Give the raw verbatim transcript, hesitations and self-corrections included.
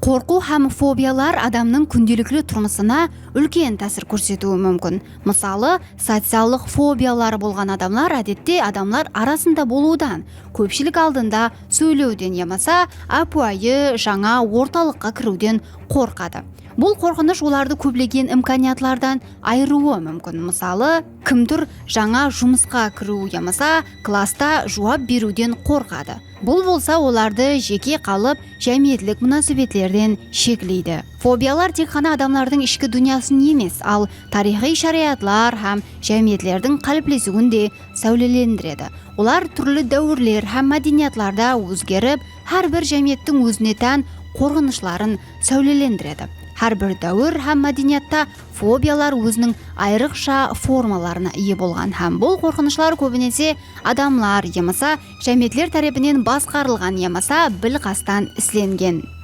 Qorqıw hám fobiyalar adamnıń kúndelikli turmısına úlken tásir kórsetiwi múmkin. Mısalı, sociallıq fobiyaları bolǵan adamlar, ádette, adamlar arasında bolıwdan, kópshilik aldında sóylewden yamasa ápiwayı jańa ortalıqqa kiriwden qorqadı. Bul qorqınısh olardı kóplegen imkaniyatlardan ayırıwı múmkin. Mısalı, kimdur jańa jumısqa kiriw yamasa klassta juwap beriwden qorqadı. Bul bolsa olardı jeke qalıp, jámiyetlik múnásibetlerden shekleydi. Fobiyalar tek ǵana adamlardıń ishki dúnyasın emes, al tariyxıy sharayatlar hám jámiyetlerdiń qáliplesiwin de sáwlelendiredi. Olar túrli dáwirler hám mádeniyatlarda ózgerip, hár bir jámiyettiń ózine tán qorqınıshların sáwlelendiredi. Hár bir dáwir hám mádeniyatta fobiyalar óziniń ayrıqsha formalarına iye bolǵan hám bul qorqınıshlar kóbinese adamlar yamasa jámiyetler tárepinen basqarılǵan yamasa bilqastan islengen.